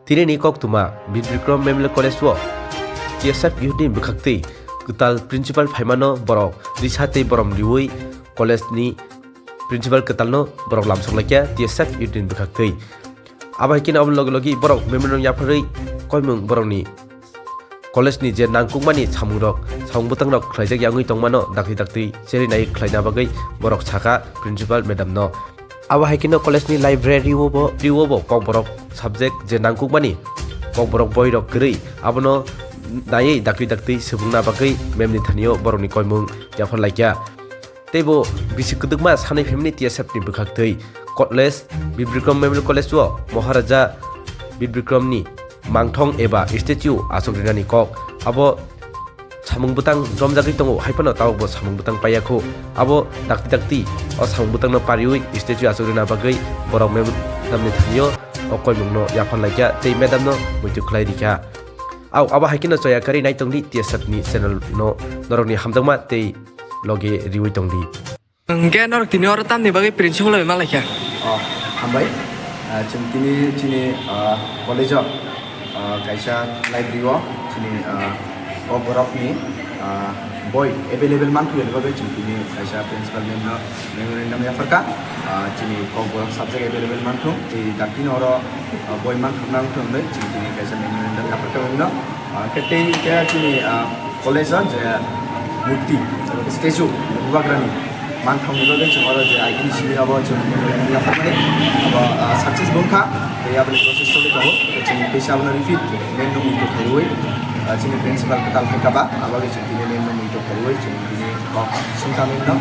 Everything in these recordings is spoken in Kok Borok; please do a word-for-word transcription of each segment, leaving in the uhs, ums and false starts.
Tinini koktwma, Bir Bikram Memorial College o T S F youth ni bwkhaktwi kwtal principal phaimano borok risa tei borom riwi college ni principal kwtalno borok lamsok laikya T S F youth ni bwkhaktwi. Abo hai kheno aboni logi logi borok memorandum yapharwi koimung borokni college ni je nangkukmani samungrok, samung bwtangrok khlaijak yangwi tongmano dakti dakti cherinai khlaina bagwi borok sakha principal madam no. Abo hai kheno college ni library o bo, o bo kokborok subject je nangkukmani kokborok boirok kwrwi abono naiwi dakti dakti subungna bagwi mem ni thanio borokni koimung yaphar laikya. Tei bo bisi kwdwkma sanwi phaimani T S F ni bwkhaktwi college, Bir Bikram Memorial College o Maharaja Bir Bikram ni mangthong eba statue achuk rinani kok. Abo samung bwtang romjagwi tongo, hai phano tabok bo samung bwtang paiya kho. Abo dakti dakti o samung bwtangno pariwi statue achuk rina bagwi borok mem-, madam ni thanio o koimungno yaphar laikya tei madam no muitu khlai rikha. Au, abo hai kheno choya karwi nai tongdi T S F ni channel no norokni hamjakma tei logi riwi tongdi. Hwnkhe norok tini oro tamni bagwi principal bai malaikha? Oh, hambai. Ah, chwng tini chini, ah, college o, ah, kaisa library o chini, ah, kokborokni, ah, boi available manthokya bagwi chwng tini kaisa principal ma'am no memorandum yapharkha. Ah, chini kokborok subject available manthung. Tei dakti no oro, ah, boi manthokna wngthung hwnwi chwng tini kaisa memorandum yapharkha ma'am no. Ah, khe tei khe chini, ah, college o je murti, abo khe statue, Bubagrani manthokni bagwi chwng oro je agini simi abo chwng yapharmani abo, ah, success wngkha, tei aboni process choli tongo. Chwng teisa abono repeat ma'am no muitu khaiwi, ah, chini principal kwtal khaikha ba, abo khe chwng tini ma'am no muitu khaiwi chwng tini kok swngkha ma'am no,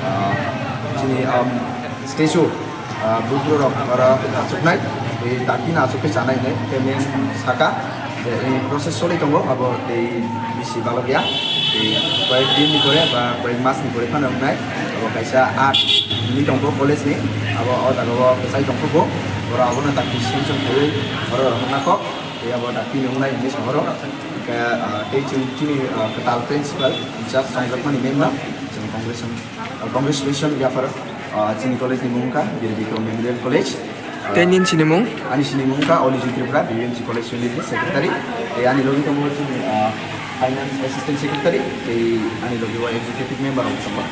ah, chini, um, statue, ah, buphuru rok oro achuknai, tei dakti no achuk khe chanai hinwi tei ma'am saka je, eh, process choli tongo, abo tei bisi balokya, tei koyek din ni pore ba koyek mas ni pore phano wngnai, abo kaisa art hinwi tongkho college ni, abo o jaga o kwchai tongkho bo, borok abono dakti sanction khaiwi oro rwkna kok, tei abo dakti ni wngnai hinwi sa oro, hwnkhe, ah, tei chwng chini, ah, kwtal principal in charge chongjakmani ma'am no chwng congratulation, ah, congratulation yaphar. Ah, chini college ni mung wngkha Bir Bikram Memorial College. Ah, tei nini sini mung? Ani sini mung wngkha Oli Tripura, B B M C College Unit ni Secretary. Tei ani logi tongo chini, ah, Finance Assistant Secretary. Tei ani logi o Executive Member rok tongo.